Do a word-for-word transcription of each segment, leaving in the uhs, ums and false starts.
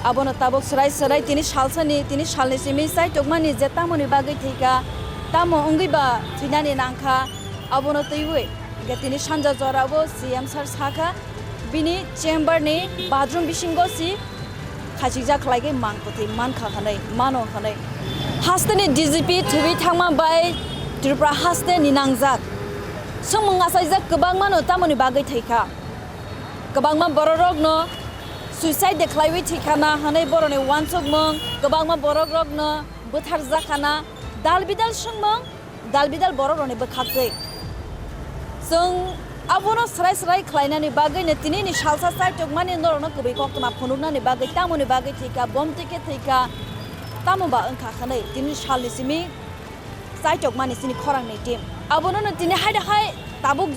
Abono tabuk swrai swrai tini salsani, tini salni simi chaitukmani je tamoni bagwi thwikha, tamo wngwi ba thwinani nangkha, abono twiwi hwnkhe tini sanja jorao C M sir sakha, bini chamber ni bathroom bisingo si khachijak khlaigwi mang kwthwi mankha hwnwi, mano hwnwi. Hasteni D G P thwiwi thangma bai Tripura hasteni nangjak. Swngmung achaijak kwbangmano tamoni bagwi thwikha. Kwbangma bororokno suicide de khlaiwi thwikhana hwnwi borokni uansukmung, kwbangma borokrokno bwtharjakhana, dal bidal swngmung, dal bidal borokrokni bwkhaktwi. Chwng abono swrai swrai khlainani bagwino tinini salsa chaitukmani norokno kwbwi koktwma phunuknani bagwi, tamoni bagwi thwikha, bomtwi khe thwikha, tamo ba wngkha hwnwi tinini salni simi chaitukmani chini khorangni team. Abono no tini haida hai tabuk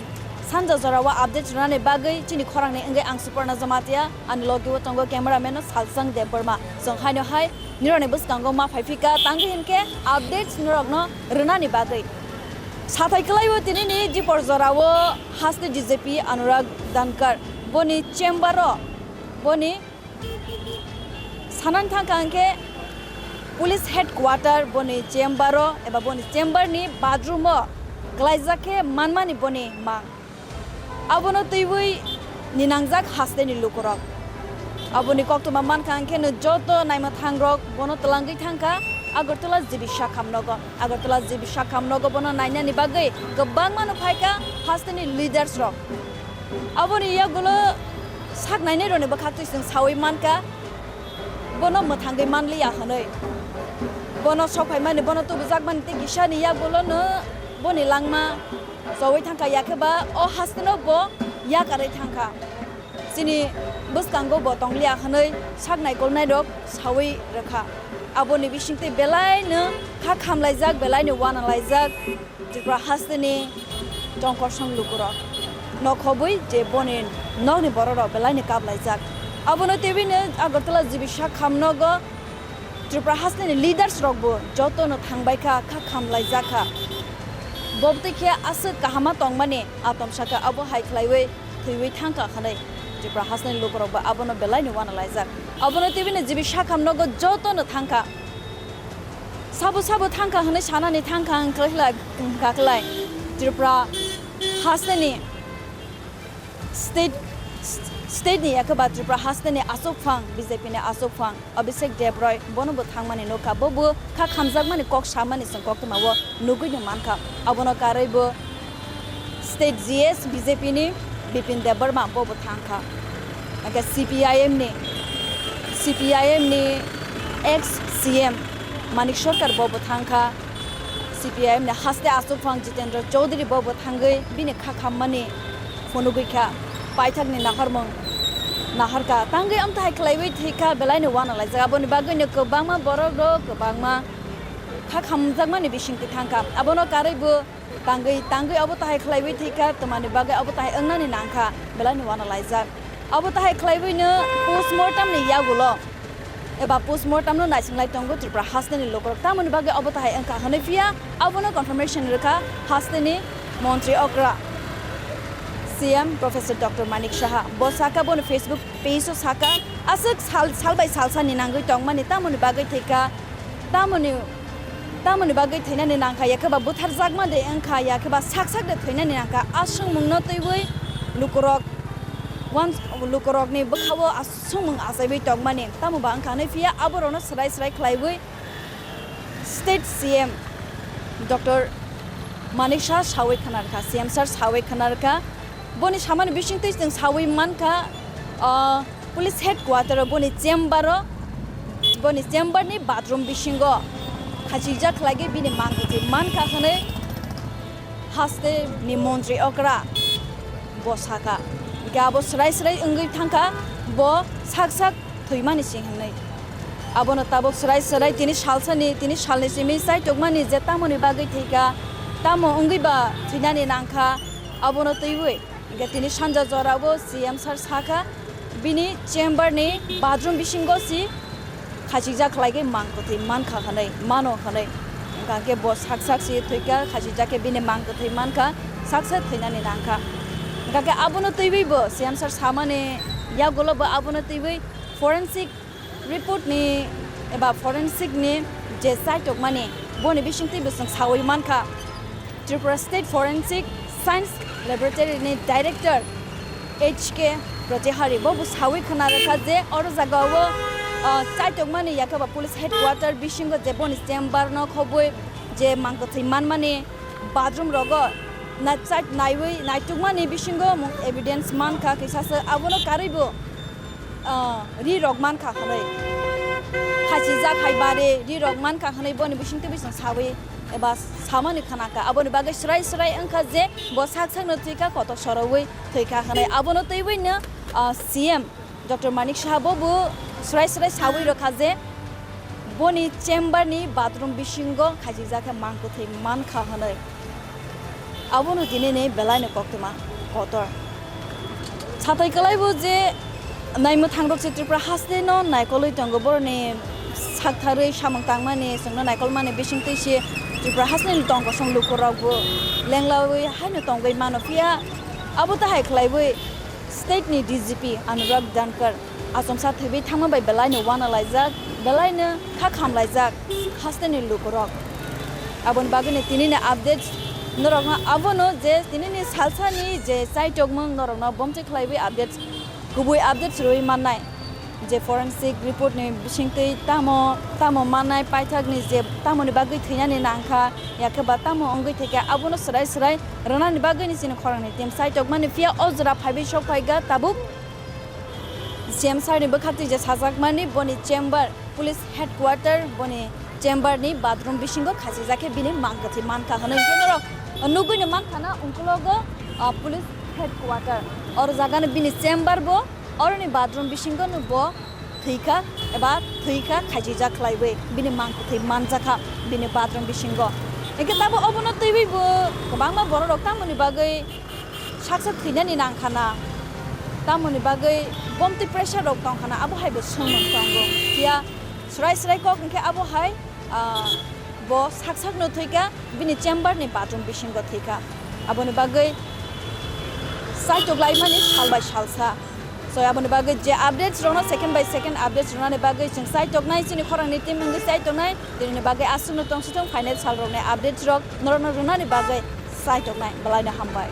sanja jorao update rwnani bagwi chini khorangni wngwi ang Suparna Jamatia, ani logi o tongo cameraman no Salsang Debbarma. Chwng haino hai nirokni bwskango ma phaiphika tangwi hinkhe updates norokno rwnani bagwi. Sathai kwlaiwi tinini dipor jorao haste D G P Anurag Dhankar boni chamber o boni Sanani thangkha hwnkhe police headquarter boni chamber o eba boni chamber ni bathroom o klaijak khe manmani boni mang. Abono twiwi ninangjak hasteni lukurok. Aboni koktwma mankha hwnkhe no joto naimwthangrok bono twlangwi thangkha Agartala G B Shakham nogo. Agartala G B Shakham nogo bono nainani bagwi kwbangma no phaikha hasteni leaders rok. Aboni yagulo sak nainai rokni bwkhaktwi chwng sawi mankha, bono mwthangwi manliya hwnwi. Bono sok phaimani, bono tubujakmani tei kisani yagulono boni langma chowi thangkha, yakhe ba o hasteno bo yakarwi thangkha. Chini bwskango bo tongliya hwnwi sak naikolnairok sawi rwkha. Aboni bisingtwi belaino kha khamlaijak, belaino uanalaijak. Tripura hasteni tongkorsong lukurok nokhobwi je boni nokni bororok belaini kaplaijak. Abono tebini Agartala G B Shakham nogo Tripura hasteni leaders rokbo jotono thangbaikha, kha khamlaijakha. Bobtwi khe aswk kahama tongmani atom sakha, abo hai khlaiwi thwiwi thangkha hwnwi Tripura hasteni lukurokbo abono belaini uanalaijak. Abono tebini G B Shakham nogo jotono thangkha. Sabo sabo thangkha hwnwi sanani thangkha ang khlai khlai, wngkha khlai Tripura hasteni state, state ni yakhe ba Tripura hasteni achukphang, B J P ni achukphang Abhishek Debroy bono bo thangmani nukha, bo bo kha khamjakmani kok samani chwng koktwma o nugwi no mankha. Abono karwi bo State G S B J P ni Bipin Debbarma bo bo thangkha. Hake C P I M ni, C P I M ni ex C M Manik Sarkar bo bo thangkha. C P I M ni haste achukphang Jitendra Chaudhary bo bo thangwi bini kha khammani phunugwi kha. Paithakni naharmung naharkha. Tangwi amthai khlaiwi thwikha, belaino uanalaijak. Aboni bagwino kwbangma borok rok kwbangma kha khamjakmani bisingtwi thangkha. Abono karwi bo tangwi, tangwi abo tahai khlaiwi thwikha, twmani bagwi abo tahai wngnani nangkha, belaino uanalaijak. Abo tahai khlaiwino post mortem ni yagulo eba post mortem no naisinglai tongo Tripura hasteni lukurok. Tamoni bagwi abo tahai wngkha hwnwi phiya abono confirmation rwkha hasteni montri okra C M Professor Doctor Manik Saha. Bo sakha, boni Facebook page o sakha, aswk sal, sal bai salsa ni nangwi tongmani, tamoni bagwi thwikha, tamoni, tamoni bagwi thwinani nangkha, yakhe ba butharjakma de wngkha, yakhe ba sak sak de thwinani nangkha, a swngmung no twiwi lukurok, wan, lukurok ni bwkha o a swngmung achaiwi tongmani, tamo ba wngkha hwnwi phiya aborok no swrai swrai khlaiwi State C M Doctor Manik Saha sawi khna rwkha, C M sir sawi khna rwkha. Boni samani bisingtwi chwng sawi mankha, ah, police headquarter o boni chamber o, boni chamber ni bathroom bisingo khachijak khlaigwi bini mang kwthwi mankha hwnwi haste ni montri okra bo sakha. Hwnkhe abo swrai swrai wngwi thangkha, bo sak sak thwimani sing hwnwi. Abono tabuk swrai swrai tini salsani, tini salni simi chaitukmani je tamoni bagwi thwikha, tamo wngwi ba thwinani nangkha, abono twiwi hwnkhe tini sanja jorao C M sir sakha, bini chamber ni bathroom bisingo si khachijak khlaigwi mang kwthwi mankha hwnwi, mano hwnwi. Hwnkha khe bo sak sak si thwikha, khachijak khe bini mang kwthwi mankha, sak sak thwinani nangkha. Hwnkha khe abono twiwi bo C M sir samani yagulo bo abono twiwi forensic Report ni eba forensic ni je chaitokmani, boni bisingtwi bwswng sawi mankha. Tripura State Forensic Science Laboratory ni Director H K Protihari bo bo sawi khna rwkha je oro jagao, ah, chaitokmani yakaba police headquarter bisingo je boni chamber no khobwi je mangkwthwi manmani bathroom rogo na chait naiwi naitukmani bisingo mung evidence mankha kisa se abono karwi bo ah, ri rok mankha hwnwi. Khachijak hai bare ri rok mankha hwnwi boni bisingtwi bising sawi eba samani khnakha. Aboni bagwi swrai swrai wngkha je bo sak sakno thwikha, kotor sorowi thwikha hwnwi. Abono twiwino, ah, C M Doctor Manik Saha bo bo swrai swrai sawi rwkha je boni chamber ni bathroom bisingo khachijak khe mangkwthwi mankha hwnwi. Abono tini ni belai no koktwma kotor. Satai kwlai bo je naimwthang rok se Tripura haste no naikolwi tongo, boroni saktharwi samung tangmani, chwngno naikolmani bisingtwi se Tripura haste ni tong kosong luku rok bo lenglawi haino tongwi mano, phiya abo tahai khwlaiwi state ni D G P Anurag Dhankar achomsa thwiwi thangma bai belai no uanalaijak, belai no kha khamlaijak hasteni lukurok. Aboni bagwino tinini updates norokno abono je tinini salsani je chaitokmung norokno bomtwi khlaiwi updates, kubui updates rwui mannai. Je forensic report ni bisingtwi tamo tamo mannai, paithakni je tamoni bagwi thwinani nangkha, yakhe ba tamo wngwi thwikha, abono swrai swrai rwnani bagwini chini khorangni team chaitokmani, phiya o jora phaiwi sok phaikha tabuk. C M sir ni bwkhaktwi je sajakmani boni chamber, police headquarter, boni chamber ni bathroom bisingo khachijak khe bini mangkwthwi mankha hwnwi hwnkhe norok nugwino mankha na ungkulogo, ah, police headquarter. Oro jaga no bini chamber bo, oroni bathroom bisingo no bo thwikha eba thwikha khachijak khlaiwi bini mangkwthwi manjakha bini bathroom bisingo. Hwnkhe tabuk obono twiwi bo kwbangma borok rok tamoni bagwi saksa thwinani nangkha na, tamoni bagwi bomtwi pressure rok tongkha na, abo hai bo swngmung tongo. Phiya swrai swrai kok hwnkhe abo hai, ah, bo sak sakno thwikha, bini chamber ni bathroom bisingo thwikha. Aboni bagwi saitok laimani sal bai salsa. So aboni bagwi je updates rokno second by second updates rwnani bagwi chwng saitoknai, chini khorangni team wngwi saitoknai, tinini bagwi aswkno tongsithung final sal rokni updates rok norokno rwnani bagwi saitoknai. Belai no hambai.